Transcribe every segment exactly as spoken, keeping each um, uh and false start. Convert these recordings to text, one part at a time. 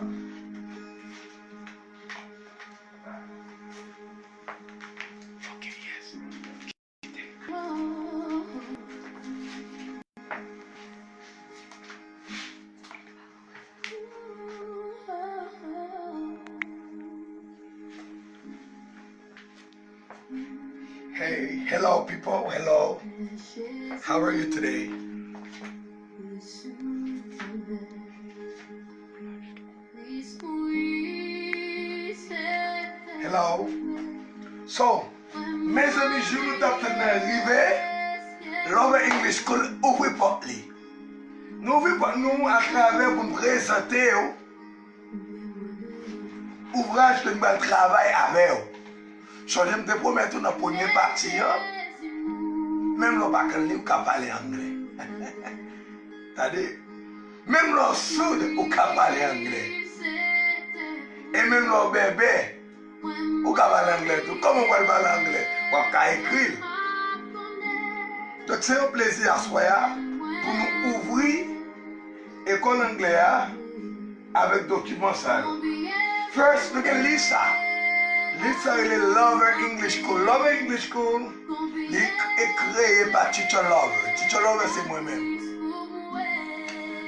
Ok, yes. Hey, hello people, hello. How are you today? Hello. So, mezanmi, jou nou t ap tann nan rive. Love English School ouvri pòt li. Nou ouvri pòt nou atravè pou n prezante w ouvraj ke n pral travay avè w. Sonje m te pwomèt ou nan premye pati an, menm lè w pa konn li, ou ka pale anglè. Tande, menm lè w soud, ou ka pale anglè. E menm lè w bèbè, ou ka pale anglè tou. Kòman w pral pale anglè? W ap ka ekri l. Donk, se yon plezi aswè a pou nou ouvri ekòl anglè a avèk dokiman sa yo. First, nou gen liv sa. Liv sa rele Lover English School. Lover English School, li e kreye pa Teacher Lover. Teacher Lover se mwen menm.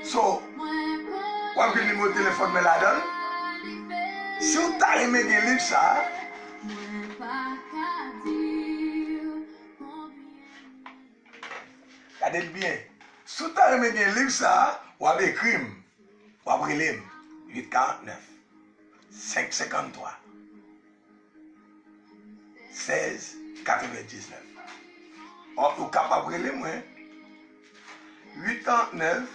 So, w ap jwenn nimewo telefòn mwen ladan l. Si w ta renmen gen liv sa, gade l byen. Si w ta renmen gen liv sa, w ap ekri m. W ap rele m. Uit karant nèf, senk senkant twa, sèz katrevendiznèf. Ou kapab rele mwen. Uit karant nèf,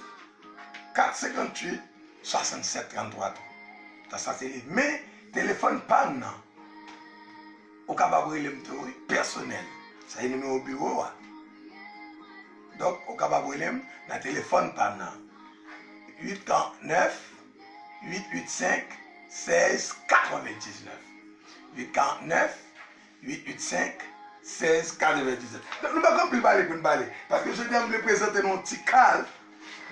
kat senkant uit, swasannsèt tranntwa tou. Sa, sa se li. Men, telefòn pa m nan, ou kapab rele m tou, wi, pèsonèl. Sa se nimewo biwo a. Donk, ou kapab rele m nan telefòn pa m nan. Uit karant nèf, uit uit senk, sèz katrevendiznèf. Uit karant nèf, uit uit senk, sèz katrevendiznèf. Donk, nou pa gen anpil pale pou n pale. Paske jodi a, m vle prezante nou yon ti kal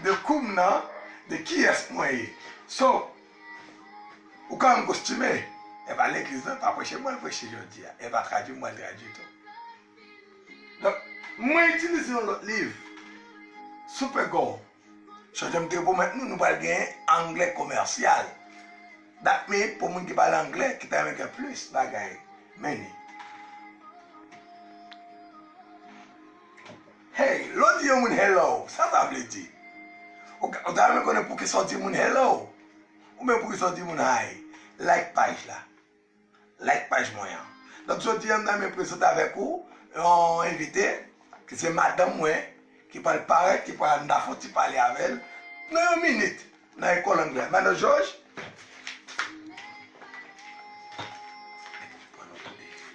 de kou m nan, de kiyès mwen ye. So, ou ka wè m kostime. E pa legliz, non, pa preche mwen preche jodi a. E pa tradui mwen tradui tou. Donk, mwen itilize yon lòt liv, Supergo. Sonje m te pwomèt nou, nou pral gen anglè komèsyal. Dat minit pou moun ki pale anglè, ki ta renmen gen plis bagay. Men li. Hey, lè w di yon moun hello, sa sa vle di? Ou ka, ou ta renmen konnen poukisa w di moun hello? Oubyen poukisa w di moun hi? Like paj la. Like paj mwen an. Donk, jodi a, m ta renmen prezante avèk ou yon envite, ki se madanm mwen, ki pral parèt, ki pral, n ta fè yon ti pale avè l nan yon minit, nan ekòl anglè. Madan Jòj?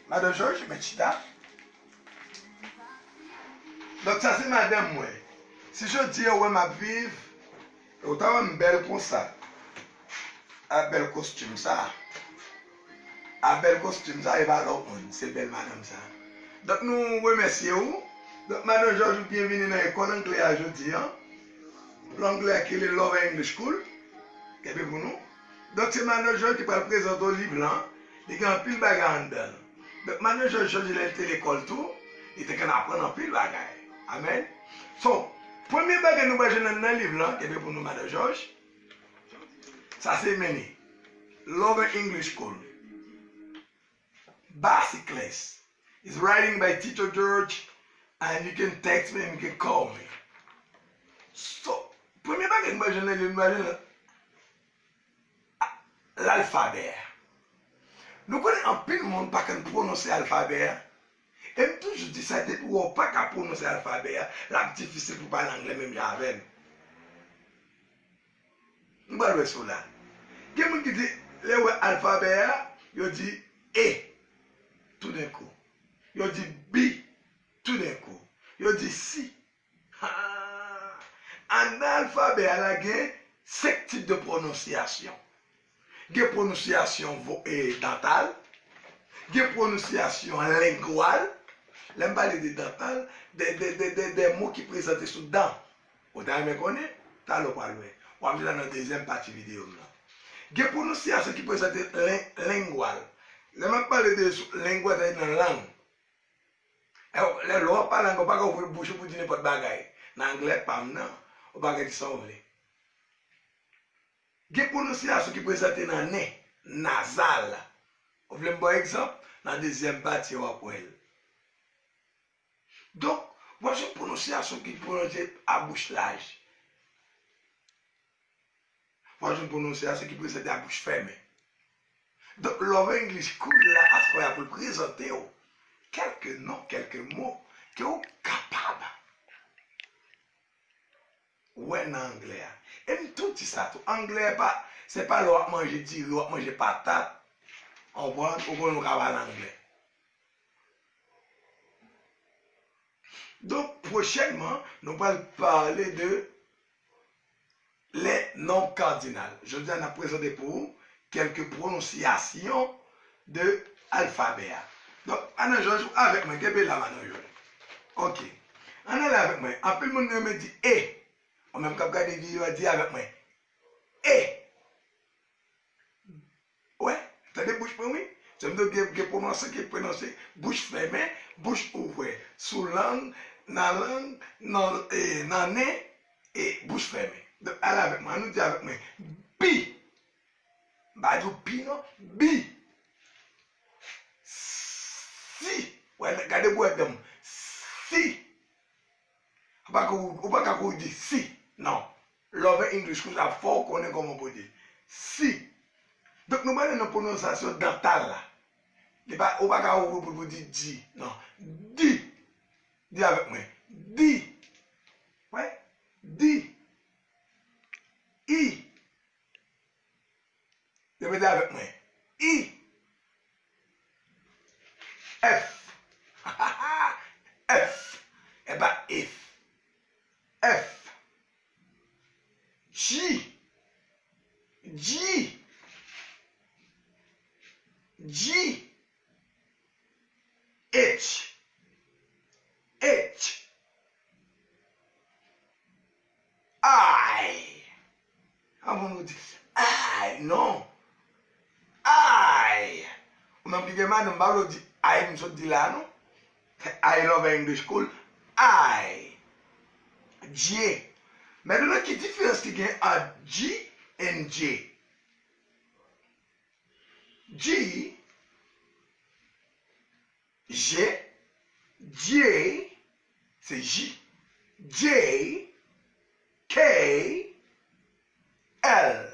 Madan Jòj, mèt chita. Donk, sa se madanm mwen. Si jodi a ou wè m ap viv, e ou ta wè m bèl konsa, ak bèl kostim sa, ak bèl kostim sa, e pa lòt moun, se bèl madanm sa. Donk, nou remèsye ou. Donk, madanm Jòj, ou byenvini nan ekòl anglè a jodi a. Anglè a ki rele Love English School. Kenbe pou nou. Donk, se madanm Jòj ki pral prezante w liv lan. Li gen anpil bagay anndan l. Donk, madanm Jòj, Jòj, lè l te lekòl tou, li te konn aprann anpil bagay. Amèn. So, premye bagay nou pral jwenn nan, nan liv lan, kenbe pou nou, madanm Jòj. Sa se men li. Love English School. Basic class. It's writing by Teacher George, and you can text me and you can call me. So, premye bagay nou pral jwenn nan, nou pral jwenn nan, a, lalfabè a. Nou konnen anpil moun pa konn pwononse alfabè a. E m toujou di sa, depi w wè w pa ka pwononse alfabè a, l ap difisil pou w pale anglè menm jan avè m. M pral wè sou la. Gen moun ki di, lè yo wè alfabè a, yo di E, toudenkou. Yo di B, toudenkou. Yo di C. Ha! Anndan alfabè a la, gen senk tip de pwononsyasyon. Gen pwononsyasyon vo-, e, dantal, gen pwononsyasyon lengwal. Lè m pale de dantal, de, de, de, de, de mo ki prezante sou dan. Ou ta renmen konnen? Talè w pral wè. W ap jwenn sa nan dezyèm pati videyo m nan. Gen pwononsyasyon ki prezante len- lingual. Lè m ap pale de sou- lingual, sa vle di nan lang. Lè, lè w ap pale anglè, ou pa ka ouvri bouch ou pou di nenpòt bagay. Nan anglè pa m nan, ou pa ka di sa w vle. Gen pwononsyasyon ki prezante nan nen, nazal. Ou vle m ba w egzanp? Nan dezyèm pati a w ap wè l. Donk, w ap jwenn pwononsyasyon ki pwononse a bouch laj. W ap jwenn pwononsyasyon ki prezante a bouch fèmen. Donk, Love English School la, aswè a pou l prezante w kèlke non, kèlke mo ke w kapab wè nan anglè a. E m tou di sa tou, anglè pa, se pa lè w ap manje diri, w ap manje patat, w konprann, ou konnen w ka pale anglè. Donk, pwochènman, nou pral pale de les noms cardinaux. Jodi a, n ap prezante pou ou kèlke pwononsyasyon de alfabè a. Donk, Madan Jòj, ou avèk mwen, kenbe la, Madan Jòj. Ok. Ann ale avèk mwen. Anpil moun renmen di e. Ou menm k ap gade videyo a, di avèk mwen. E. Wè, tande bouch mwen, wi. Se m te gen, gen pwononse ki pwononse bouch fèmen, bouch ouvè. Sou lang, nan lang, nan, e, nan nen, e bouch fèmen. Donk, ale avèk mwen, ann nou di avèk mwen. Bi. M pa di w pi non, bi. Si. Wè, gade bwè dan m. Si. Ou pa ka, ou pa ka kouri di si. Non. Love English School ap fè w konnen kòman pou di si. Donk, nou pale nan pwononsyasyon dantal la. Li pa, ou pa ka ouvri bouch pou di di. Non. Di. Di avèk mwen. Di. Wè. Di. I. Repete avèk mwen. I. F. F. E pa if. F. G. G. G. H. H. I. An bon, nou di I, non. I. Ou menm ki gen madanm, pa vle w di I, m sot di la, non. I love English School. I. J. Mentnan, ki diferans ki gen ant G and J? G, J, J, se J, J, K, L.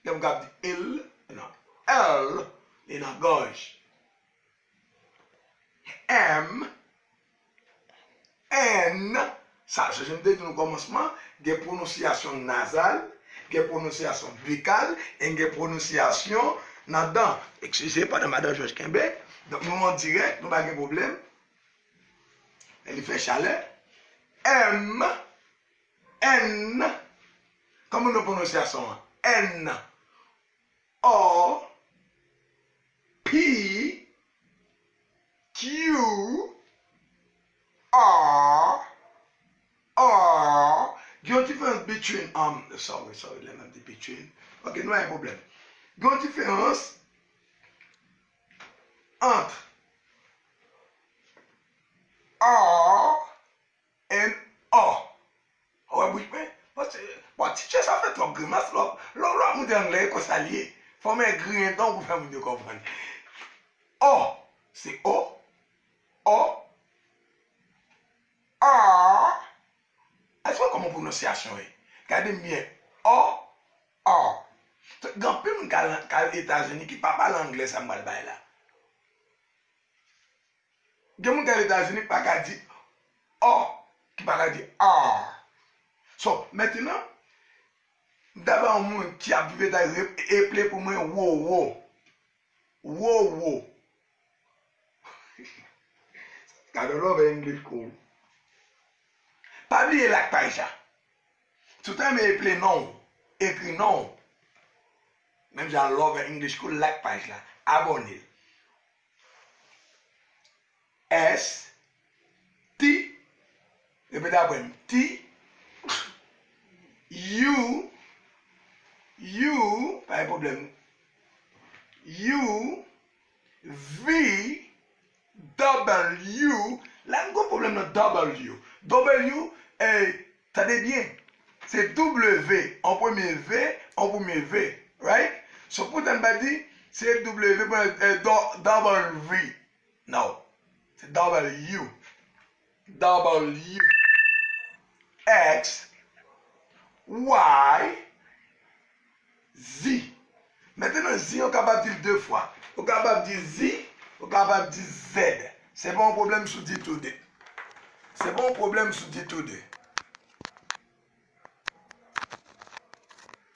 Gen moun k ap di L, non, L, li nan gòj. M, N, sa, se jan m te di nou kòmansman, gen pwononsyasyon nazal, gen pwononsyasyon bikal, e gen pwononsyasyon nan dan. Eskize, pandan Madan Jòj kenbe, donk nou an dirèk, nou pa gen pwoblèm. E li fè chalè. M, N, kòman nou pwononsyasyon an? N, O, P, Q, R, R. Gen yon diferans between, um, sorry, sorry, lè m ap di between. Ok, nou pa gen pwoblèm. Gen yon diferans ant R and O. Ou wè bouch mwen? Paske, bon, teacher sa fè twòp grimas, lò, lò, lò ap montre anglè, e konsa l ye. Fò w men griyen dan w pou fè moun yo konprann. O, se O, O, R. Èske w wè kòman pwononsyasyon ye? Gade m byen. O, R. Gen anpil moun k al, k al Etazini ki pa pale anglè sa m pral bay la. Gen moun k al Etazini ki pa ka di O, ki pa ka di R. So, mentnan, m ta ba yon moun ki ap viv Etazini, eple pou mwen wowo. Wowo. Gade love English School. Pa bliye like paj la. Si w ta renmen eple non w, ekri non w. Menm jan Love English School, like paj la, abòne l. S, T, repete apre m, T, U, U, pa gen pwoblèm. U, V, W, la n gon pwoblèm nan W. W, eh, tande byen. Se W, an premye V, an premye V, right? So, poutèt m pa di, se W, eh, do- W. Non. Se W. W, X, Y, Z. Mentnan, Z, ou kapab di l de fwa. Ou kapab di Z, ou kapab di Z. Se pa yon pwoblèm sou ditou de. Se pa yon pwoblèm sou ditou de.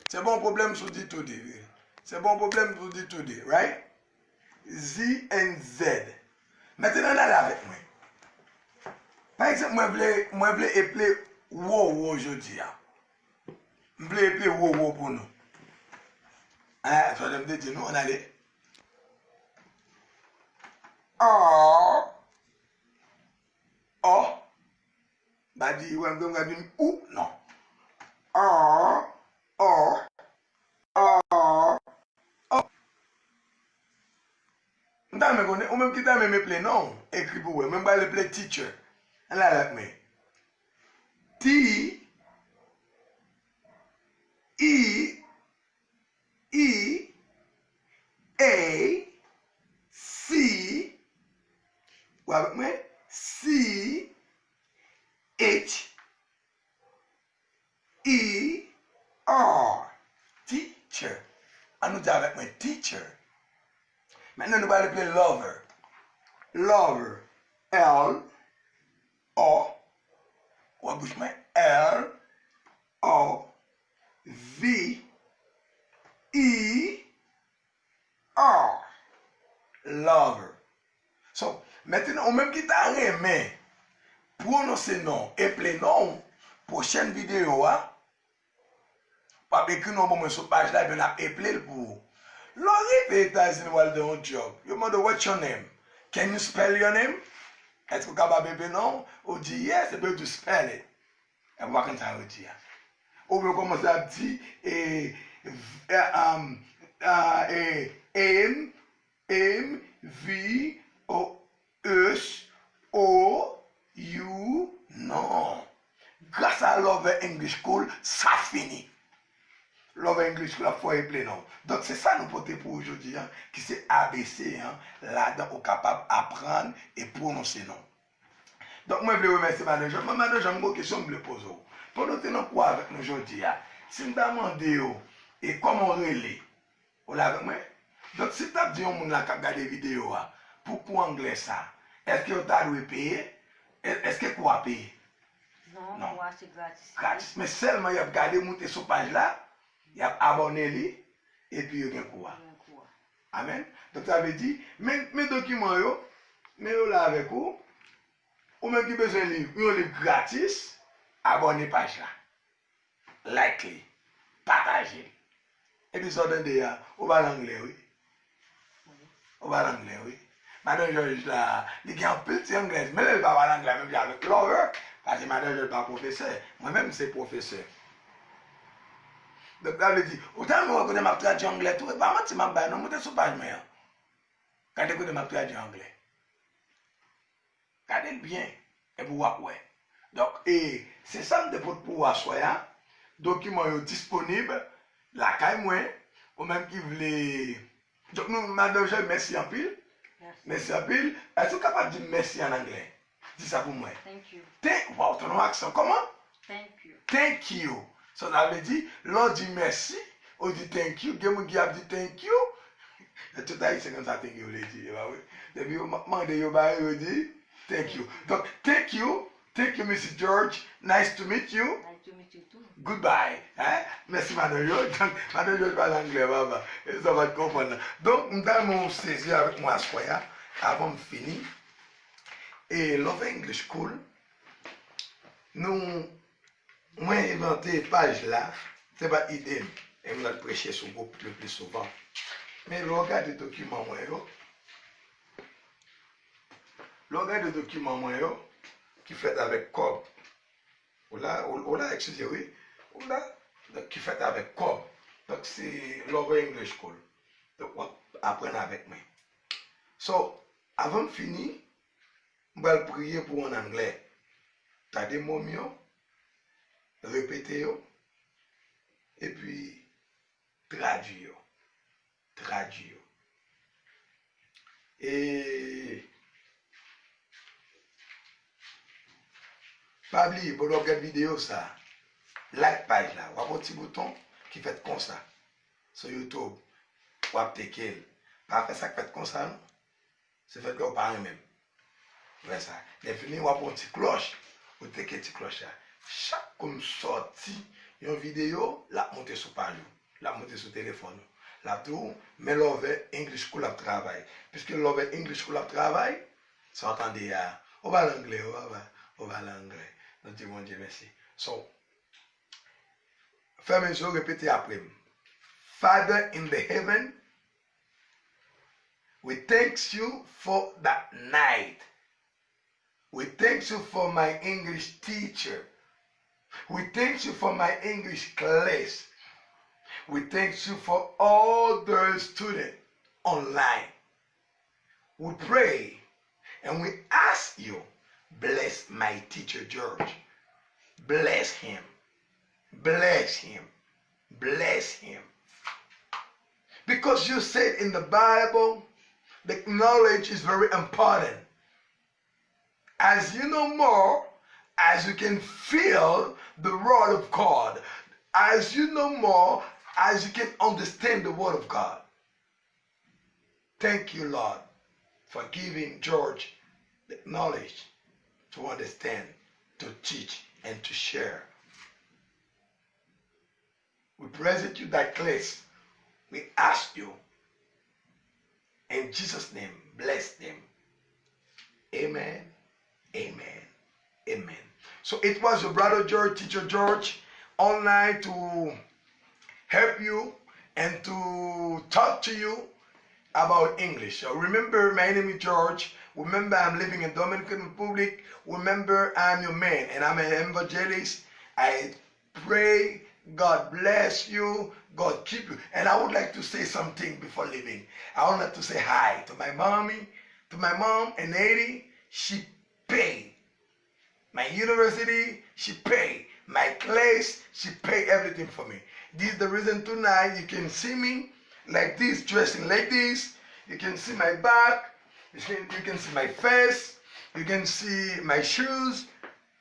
Se pa yon pwoblèm sou ditou de. Se pa yon pwoblèm sou ditou de, right? Z and Z. Mentnan, ann ale avèk mwen. Pa egzanp, mwen vle, mwen vle eple wowo jodi a. M vle eple wowo pou nou. An, sa m te di nou, ann ale. Ò. Ò. M pa di, wè, m, m ka di m ou, non. Ò. Ò. Ò. Ò. M ta renmen konnen, ou menm ki ta renmen m eple non w, ekri pou w wè. Mwen m pral eple teacher. Ann ale avèk mwen. T, E, E, A, C, w avèk mwen? C, H, E, R, teacher. Ann nou di avèk mwen, teacher. Mentnan, nou pral eple lover. Lover. L, O, wè bouch mwen, L, O, V, E, R. Lover. So, mentnan, ou menm ki ta renmen pwononse non w, eple non w, pwochèn videyo a, w ap ekri non w ban mwen sou paj la, epi n ap eple l pou ou. Lè w rive Etazini, w al nan yon job, yo mande w, "What's your name? Can you spell your name?" Èske w kapab eple non w? Ou di, "Yes," epi yo di w, "Spell it." Epi w pa konn sa yo di a. Oubyen w kòmanse ap di, eh, v- eh, um, ah, eh, M, M, V, O, S, O, U, non. Gras a Love English School, sa fini. Love English School ap fè w eple non w. Donk, se sa nou pote pou ou jodi a, ki se A B C an, ladan ou kapab aprann e pwononse non w. Donk, mwen vle remèsye Madan Jòj. Mwen, Madan Jòj, m gon kesyon m vle poze w. Pandan w te nan kou a avèk nou jodi a, si m ta mande w, e kòman w rele? Ou la avèk mwen? Donk, si m t ap di yon moun la k ap gade videyo a, pou kou anglè sa, èske yo ta dwe peye? È- Èske kou a peye? Non, non. Kou a se gratis. Gratis. Men sèlman y ap gade, moute sou paj la, y ap abòne li, epi yo gen kou a. Yo gen kou a. Amèn. Donk, sa vle di, men, men dokiman yo, men yo la avèk ou. Ou menm ki bezwen liv, yon liv gratis, abòne paj la. Like li. Pataje l. Epi sa w tande a, ou pale anglè, wi. Ou pale anglè, wi. Madan Jòj la, li gen anpil ti anglè, men lè l pa pale anglè menm jan avèk Lover, paske Madan Jòj pa pwofesè. Mwen menm, m se pwofesè. Donk, sa vle di, ou ta renmen wè kote m ap tradui anglè tou, e pa manti m ap bay non, moute sou paj mwen an. Gade kote m ap tradui anglè. Gade l byen, epi w ap wè. Donk, e, se sa m te pote pou ou aswè a. Dokiman yo disponib lakay mwen. Ou menm ki vle. Donk, nou, Madan Jòj, mèsi anpil. Mèsi. Mèsi anpil. Èske w kapab di m mèsi an anglè? Di sa pou mwen. Thank you. Thank, wow, ton aksan. Kòman? Thank you. Thank you. So, sa vle di, lè w di mèsi, ou di thank you. Gen moun ki ap di thank you. Tout Ayisyen konn sa thank you vle di, e pa vre? Depi yo ma- mande yo ba yo, yo di thank you. Donk, thank you. Thank you, Mister George. Nice to meet you. Nice to meet you too. Goodbye. Hein? Mèsi, Madan Jòj. Donk, Madan Jòj pale anglè, papa. E sa w pa t konprann nan. Donk, m ta renmen w sezi avèk mwen aswè a, avan m fini. E Love English School, nou, mwen envante paj la, se pa ide m, e m nan preche sou gwoup le pli souvan. Men lè w gade dokiman mwen yo, lè w gade dokiman mwen yo, ki fèt avèk kòb, ou la, ou, ou la, eskize, wi, ou la, donk, ki fèt avèk kòb. Donk, se Love English School. Donk, w ap aprann avèk mwen. So, avan m fini, m pral priye pou w an anglè. Tande mo m yo, repete yo, epi tradui yo. Tradui yo. E pa bliye, pandan w ap gad videyo sa, like paj la. W ap wè yon ti bouton ki fèt konsa sou YouTube. W ap teke l. Pa fè sa k fèt konsa, non. Se fèt ke w pa renmen m. Wè sa. Lè fini, w ap wè yon ti klòch. Ou teke ti klòch la. Chak kou m sòti yon videyo, l ap monte sou paj ou. L ap monte sou telefòn ou. L ap di w, men Love English School ap travay. Piske Love English School ap travay, sa w tande a, ou pale anglè, ou papa, ou pale anglè. Nou di Bondye mèsi. So, fèmen je w, repete apre m. Father in the heaven, we thanks you for that night. We thanks you for my English teacher. We thanks you for my English class. We thanks you for all the students online. We pray and we ask you, bless my teacher George. Bless him. Bless him. Bless him. Because you said in the Bible, the knowledge is very important. As you know more, as you can feel the word of God, as you know more, as you can understand the word of God. Thank you, Lord, for giving George the knowledge to understand, to teach, and to share. We present you that class. We ask you in Jesus' name, bless them. Amen. Amen. Amen. So it was your brother George, teacher George, online to help you and to talk to you about English. So remember, my name is George. Remember, I'm living in Dominican Republic. Remember, I'm your man and I'm an evangelist. I pray God bless you, God keep you. And I would like to say something before leaving. I would like to say hi to my mommy, to my mom and Eddie. She pay my university, she pay my class, she pay everything for me. This is the reason tonight you can see me like this, dressing like this. You can see my back, you can, you can see my face, you can see my shoes.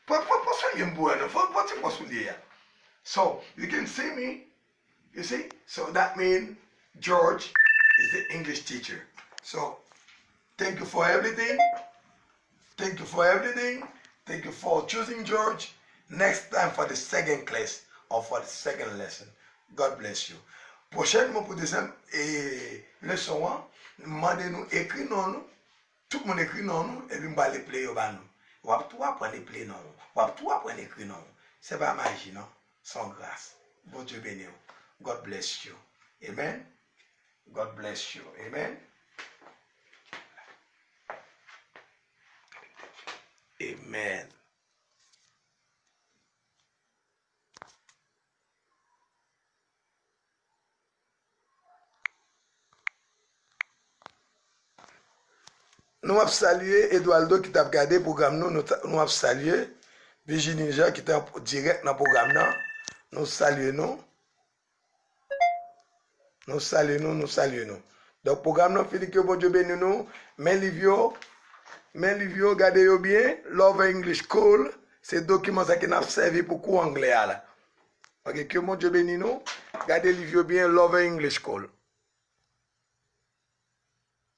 Pran, pran, pran soulye m pou wè non. Pran, pran ti pran soulye a. So, you can see me. You see? So that mean George is the English teacher. So, thank you for everything. Thank you for everything. Thank you for choosing George. Next time for the second class or for the second lesson. God bless you. Pwochènman pou dezyèm e, leson an, m mande nou ekri non nou. Tout moun ekri non nou, epi m pral eple yo ba nou. W ap tou aprann eple non w. W ap tou aprann ekri non w. Se pa maji non. Se yon gras. Bondye beni w. God bless you. Amen. God bless you. Amen. Amen. Nou ap salye Eduardo ki t ap gade pwogram nou, nou ta, nou ap salye Virginie Jean ki te an dirèk nan pwogram nan. Nou salye nou. Nou salye nou, nou salye nou. Donk, pwogram nan fini, ke Bondye beni nou. Men liv yo, men liv yo, gade yo byen. Love English School, se dokiman sa ke n ap sèvi pou kou anglè a la. Oke, ke Bondye beni nou. Gade liv yo byen, Love English School.